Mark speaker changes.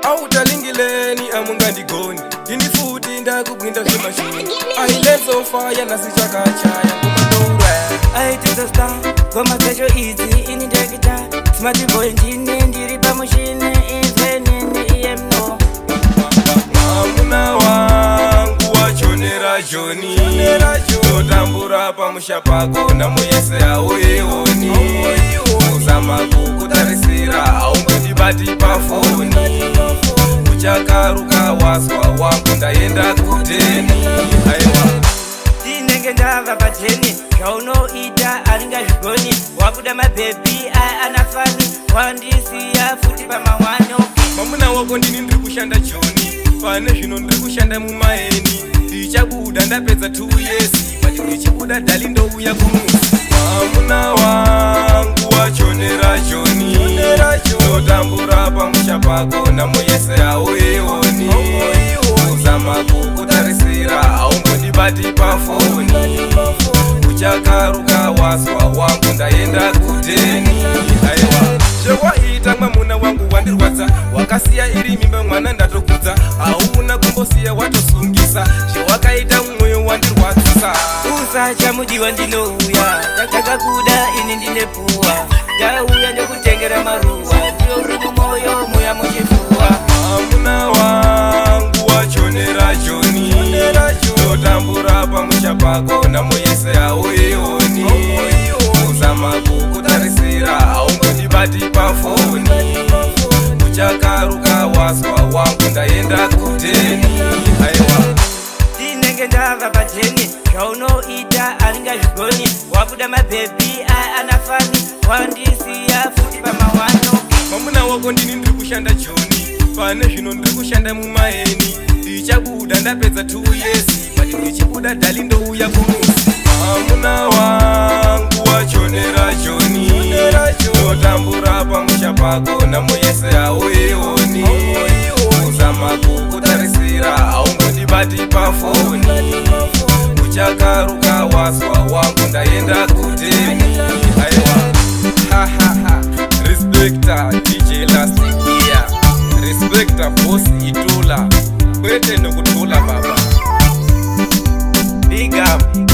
Speaker 1: Autalingileni amungandigoni, ndini futi ndakubwinda zvemashoni. Ailesofaya nhasi chakachaya ngoma.
Speaker 2: Aitidza star, ngoma dzacho idzi ini ndakita. Smart boy ndini, ndiri pamushini, inzwe nini iye mno.
Speaker 1: Mwamuna wangu wachonera Joni, totambura pamusha pako, nhamo yese hauioni. Kuzama kukutarisira, haungondibati pafoni. Uchakaruka waswa wangu, ndaenda kuteni, aiwa.
Speaker 2: Ndinenge ndava pajeni, zvaunoita haringazvigoni. Wakuda mabhebhi aya anafani, wandisiya futi pamawanoki.
Speaker 1: Mwamuna wako ndini, ndiri kushanda Joni. Pane zvino ndiri kushanda mumaeni, ndichabuda ndapedza 2 years, but ndichibuda dhali ndouya kumuzi. Mwamuna wangu wachonera Joni, totambura pamusha pako, nhamo yese hauioni. Kuzama kukutarisira, haumbondibati pafoni. Uchakaruka waswa wangu, ndaenda kuteni, aiwa. Zvewaita mwamuna wangu wandirwadza, wakasiya iri mimba, mwana ndatokudza, hauna kumbosiya watosungisa. Zvewakaita mwoyo wandirwadzisa.
Speaker 2: Usachamudiwa, ndinouya, ndakakuda ini, ndine puwa, ndauya ndokutengera maruwa, ndiyo uri mumwoyo muya muchifuwa.
Speaker 1: Mwamuna wangu wachonera Joni, totambura pamusha pako, nhamo yese hauioni. Kuzama kukutarisira, haungondibati pafoni. Uchakaruka waswa wangu, ndaenda kuteni, aiwa.
Speaker 2: Ndinenge ndava pajeni, zvaunoita haringazvigoni. Wakuda mabhebhi aya anafani, wandisiya futi pamawanoki.
Speaker 1: Mwamuna wako ndini, ndiri kushanda Joni. Pane zvino ndiri kushanda mumaeni, ndichabuda ndapedza 2 years, but ndichibuda dhali ndouya kumuzi. Mwamuna wangu wachonera Joni, totambura pamusha pako, nhamo yese hauioni. Kuzama kukutarisira, haungondibati pafoni. Uchakaruka waswa wangu, ndaenda kuteni, aiwa. Hahaha, respecta DJ Lastikia, respecta boss Itula, kwete nokutula baba.
Speaker 2: Big up.